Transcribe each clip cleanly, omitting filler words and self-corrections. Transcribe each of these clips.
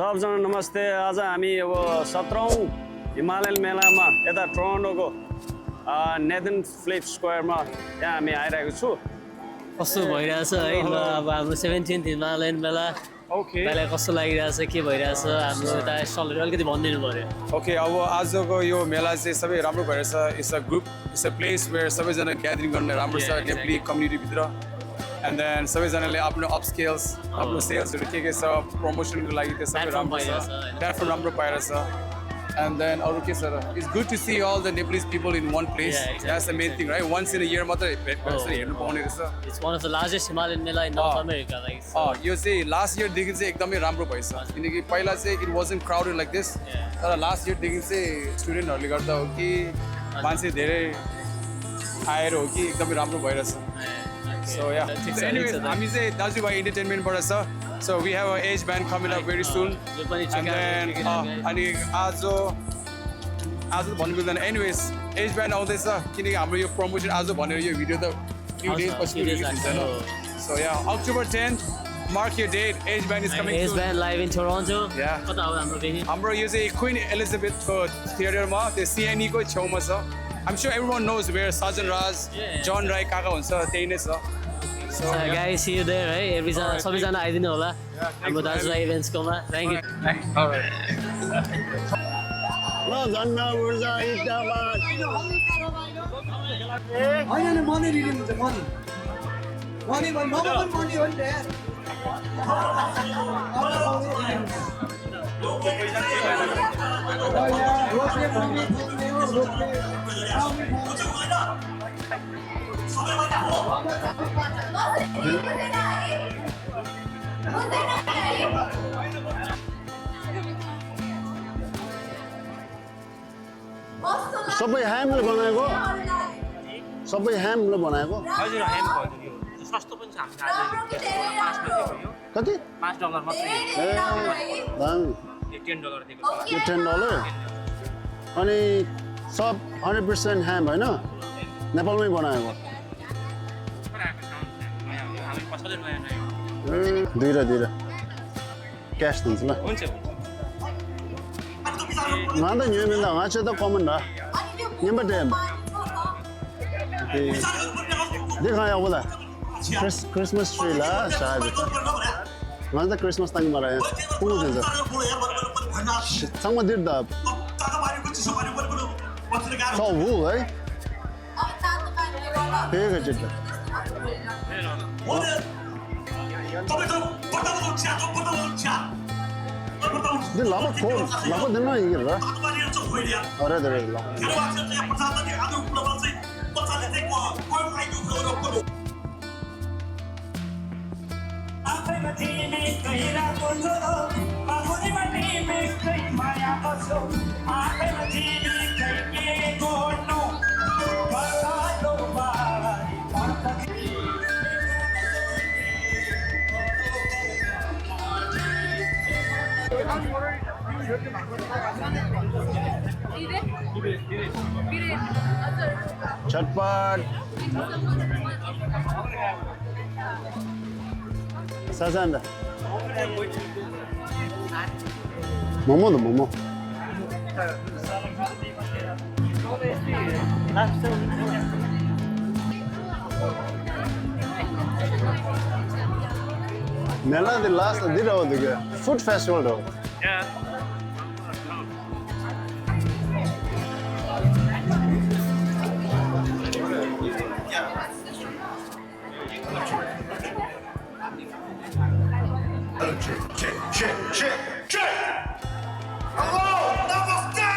सबजना नमस्ते। आज हामी अब 17औं हिमालयन मेलामा यता टोरन्टोको नेथन फिलिप्स स्क्वायरमा यहाँ हामी आइरहेको छु। कस्तो भइरहेछ है ल अब हाम्रो 17th हिमालयन मेला पहिला कस्तो लागिरहेछ के भइरहेछ हाम्रो यता स्टलहरु अलिकति भनिदिनु पर्यो। ओके अब आजको यो मेला चाहिँ सबै राम्रो भइरहेछ। It's a group, it's a place where सबैजना ग्यादरिङ गर्ने राम्रो छ नेपाली कम्युनिटीभित्र। एन्ड देन सबैजनाले आफ्नो अपस्केल्स आफ्नो सेल्सहरू के छ प्रमोसनको लागि त्यो सबै राम्रो छ, प्लेटफर्म राम्रो पाइरहेछ। And then it's good to see all the Nepalese people in one place. Yeah, exactly, that's the main thing, right? Once in a year It's one of the largest Himalayan Mela in North America. Like, so. You see, last year देखि चाहिँ एकदमै राम्रो भएछ किनकि पहिला चाहिँ it wasn't crowded like this. तर last year देखि चाहिँ स्टुडेन्टहरूले गर्दा हो कि मान्छे धेरै आएर हो कि एकदमै राम्रो भइरहेछ. So yeah. So anyways, हामी चाहिँ दाजुभाइ इन्टरटेनमेन्टबाट छ. So we have an age band coming up very soon. And then अनि आज भन्नु मिल्दैन. Anyways, age band आउँदैछ किनकि हाम्रो यो प्रमोसन आज भनेर यो भिडियो त few days पछि रिलिज हुन्छ नि. So yeah, October 10th, mark your date. Age band is coming soon. Age band live in Toronto. Yeah. कता हो हाम्रो venue? हाम्रो यो चाहिँ Queen Elizabeth को थिएटरमा त्यो CNE को छेउमा छ. I'm sure everyone knows where Sajan Raj, John Rai काका हुन्छ त्यही नै छ. So guys, see you there, right? Everyजना सबैजना आइदिनु होला हाम्रो दाजुभाइ इभेन्ट्सकोमा. Thank you. All right. ल जन्म ऊर्जा इत्याबाद होइन मनी रिडिङ हुन्छ मनी मनी हो नि सबै ह्यामले बनाएको सबै ह्यामले बनाएको हजुर ह्यामको हजुर यो सस्तो पनि छ हामीले आज कति $5 मात्रै ए दामी यो $10 दिएको छ यो $10 अनि सब 100% ह्याम हैन नेपालमै बनाएको हामी पछाडि नयाँ दुईटा क्यास दिन्छ ल हुन्छ Nada new in the Hacha the common. Number 10. Christmas tree la What's the Christmas thing Maraya? Who is it? Someone did that. So who, eh? Here it is. The lava cold, lava didn't know here, right? Or rather, Chatpat Sazanda Momo Mela the last did all the food festival though. Yeah. Check! Hello! Namaste!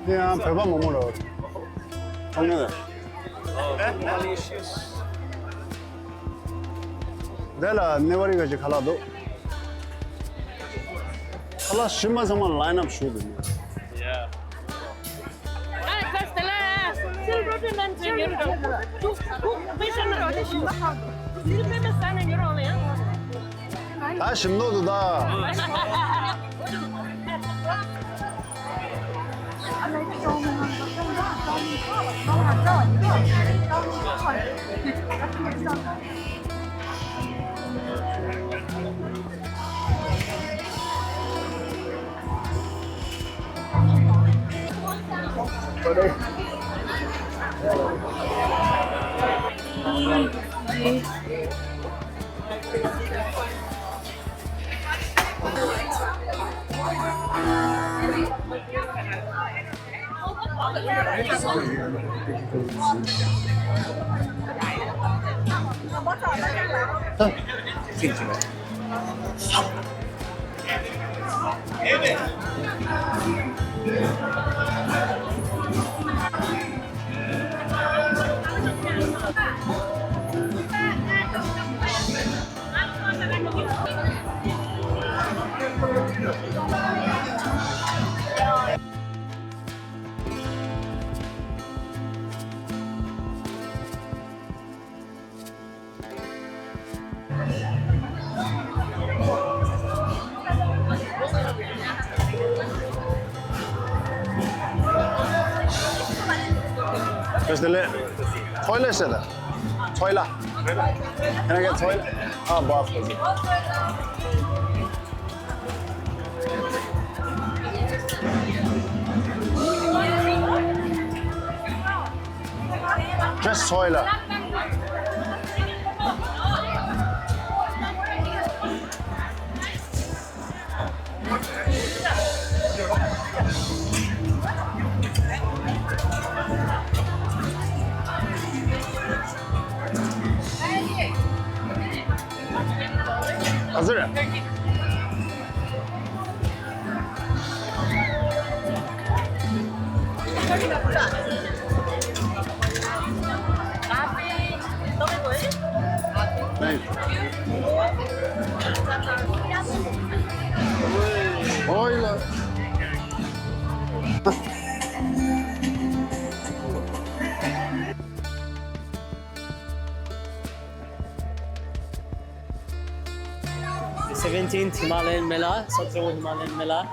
Yeah, Peba Momo. Dela never got Kalado. Allah Shima someone line up shoot. Yeah. 아, 심노도다. Toilet is there? Toilet. Can I get toilet? Oh, bath. Just toilet. Hazır ya. Oyla. The 17th Himalayan Mela, 17th Himalayan Mela.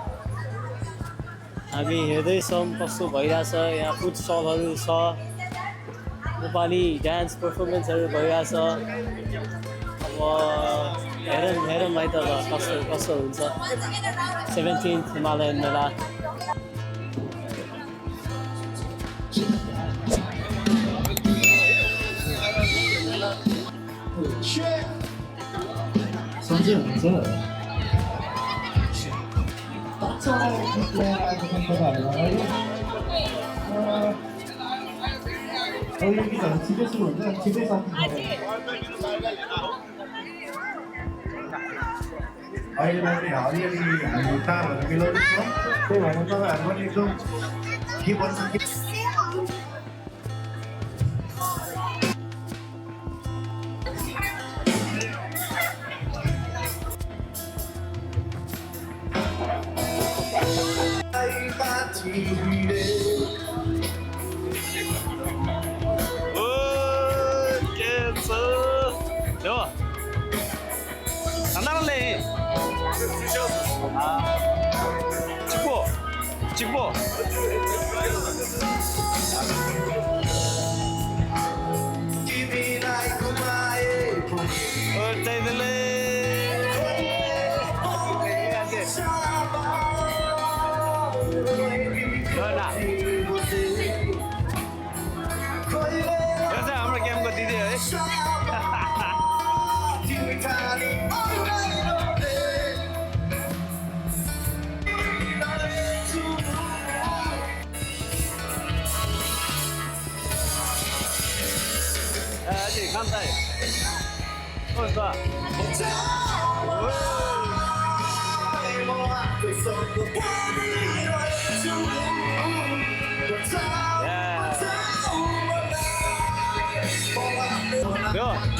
हामी हेर्दैछौँ कस्तो भइरहेछ यहाँ food स्टलहरू छ Nepali dance पर्फर्मेन्सहरू भइरहेछ अब हेरौँ है त कस्तो कस्तो हुन्छ 17th Himalayan Mela सन्चै हुनुहुन्छ अरू गीतहरू छिटो सुरु हुन्छ छिटै सक्नु अहिलेलाई चाहिँ अलिअलि हामी तारहरू मिलाउँदैछौँ त्यही भएर तपाईँहरू पनि एकदम के भन्छ 찍고 हाम्रो गेमको दिदी है Cantai. What's that? Yeah.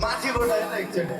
माथिबाट होइन एकचोटि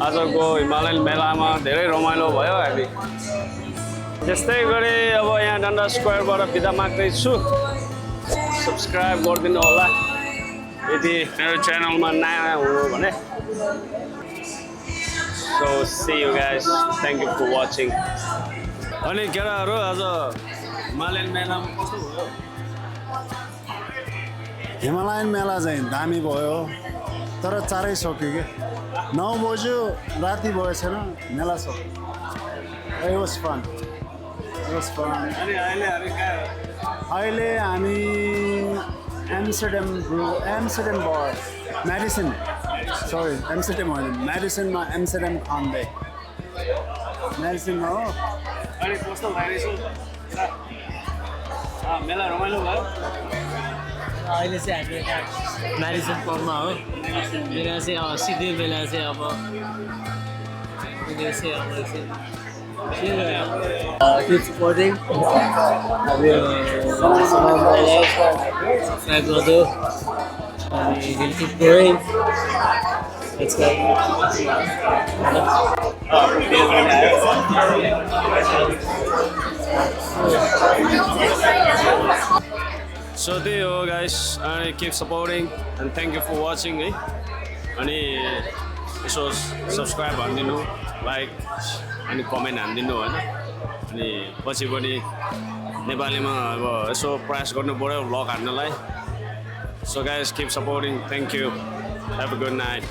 आजको हिमालयन मेलामा धेरै रमाइलो भयो हामी त्यस्तै गरी अब यहाँ डन्डा स्क्वायरबाट बिदा माग्दैछु सब्सक्राइब गरिदिनु होला यदि मेरो च्यानलमा नयाँ हो भने so see you guys thank you for watching अनि केटाहरू आज हिमालयन मेलामा कस्तो भयो हिमालयन मेला चाहिँ दामी भयो तर चाँडै सक्यो कि 9 बज्यो राति भयो छैन मेला सक्यो It was fun. अनि अहिले हामी एम्स्टर्डम बर मेडिसिन सरी एम्स्टर्डम होइन मेडिसिनमा एम्स्टर्डम खाँदै मेडिसिनमा हो अनि कस्तो भइरहेछ मेला रमाइलो भयो अहिले चाहिँ हामी यता म्यारिसन परमा हो मेला चाहिँ सिधै मेला चाहिँ अब उनीहरू चाहिँ अब keep supporting. Subscribe brother. We'll keep going. Let's go. So there you go guys, and keep supporting and thank you for watching. Ani यसो सब्सक्राइब हानिदिनु लाइक अनि कमेन्ट हानिदिनु होइन अनि पछि पनि नेपालीमा अब यसो प्रयास गर्नु पऱ्यो भ्लग हान्नलाई so guys keep supporting thank you have a good night